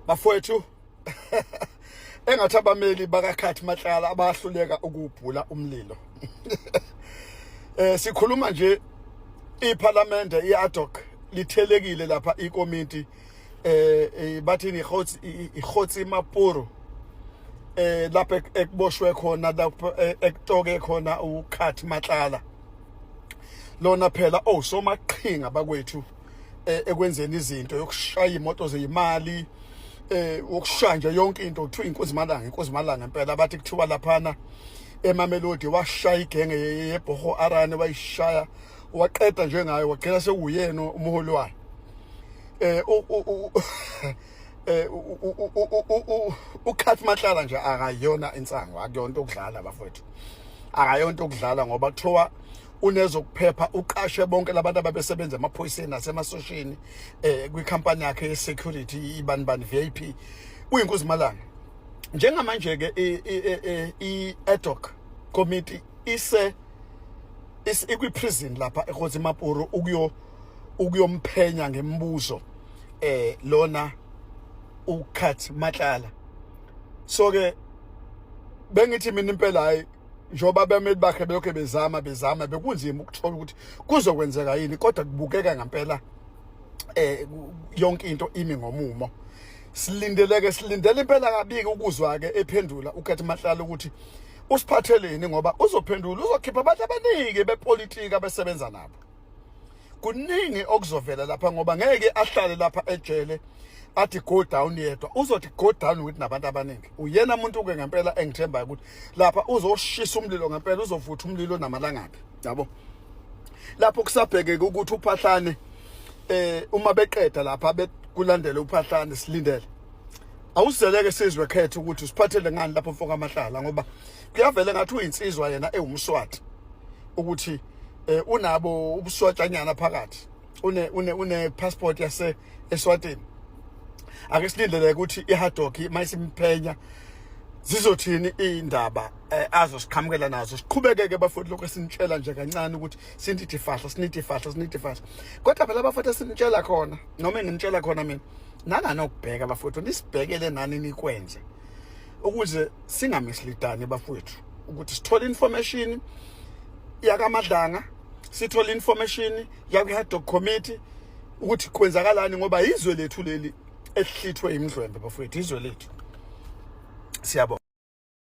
Bafowethu, engathi abameli bakaKhathi Matlala abahluleka ukubhula umlilo. Sikhuluma nje iParliament, iAdhoc lithelekile lapha ikomiti, bathini, iKgotsi Mapuru, lapha ekuboshwe khona, lapho ekutoke khona uKhathi Matlala lona phela osomaqhinga bakwethu ekwenzeni izinto yokushaya imoto zeyimali, ukushaya nje yonke into. Kuthiwa inkozi malanga, inkozi malanga impela. Bathi kuthiwa laphana eMamelodi washaya igenge yebhoho arane, wayishaya waqeda njengayo, wagcina sewuyena umholi wayo. Eh uKhathi Matlala nje akayona insango, akuyona ukudlala bafowethu, akayona ukudlala, ngoba kuthiwa unezokuphepha, uqashe bonke labantu ababesebenza emaphoyiseni nasemasosheni kwikhampani yakhe ye-security, ibani bani VIP. Uyinkozi malanga. Njengamanje ke i-ad hoc committee ise ikwi-prison lapha eKgotsi Mapuru ukuyomphenya ngembuzo lona uKhathi Matlala. So ke bengithi mina impela hayi, njengoba abameli bakhe belokhu bezama bezama, bekunzima ukuthola ukuthi kuzokwenzeka yini, kodwa kubukeka ngempela yonke into imi ngomumo. Silindeleke, silindele impela kabiki ukuzwa ke ephendula uKhathi Matlala ukuthi usiphatheleni, ngoba uzophendula, uzokhipha abantu abaningi bepolitiki abesebenza nabo. Kuningi okuzovela lapha, ngoba ngeke ahlale lapha ejele athi go down yedwa, uzothi go down with nabantu abaningi. Uyena umuntu ke ngempela engithembayo ukuthi lapha uzoshisa umlilo ngempela, uzovutha umlilo namalangabi, yabo. Lapho kusabhekeke ukuthi uPhahlane, uma beqeda lapha bekulandele uPhahlane, silindele awuzeleke sizwe khetha ukuthi usiphathele ngani lapho mfoka Matlala, ngoba kuyavela ngathi uyinsizwa yena ewumSwati, ukuthi unabo ubuswatshanyana phakathi, une passport yase eSwatini. Ake silindele ukuthi i-ad hoc mayisimphenya zizothini indaba azosiqhamukela nazo. Siqhubekeke bafowethu, lokho esinitshela nje kancane ukuthi sinithi fahla, sinithi fahla, sinithi fahla, kodwa phela bafowethu esinitshela khona noma enginitshela khona mina nananokubheka bafowethu, nisibhekele nani, nikwenze ukuze singamislidani bafowethu, ukuthi sithole information yakaMadlanga, sithole information yakwi-ad hoc committee ukuthi kwenzakalani, ngoba izwe lethu leli elihlithwe imidlwembe bafowethu, izwe lethu. Siyabonga.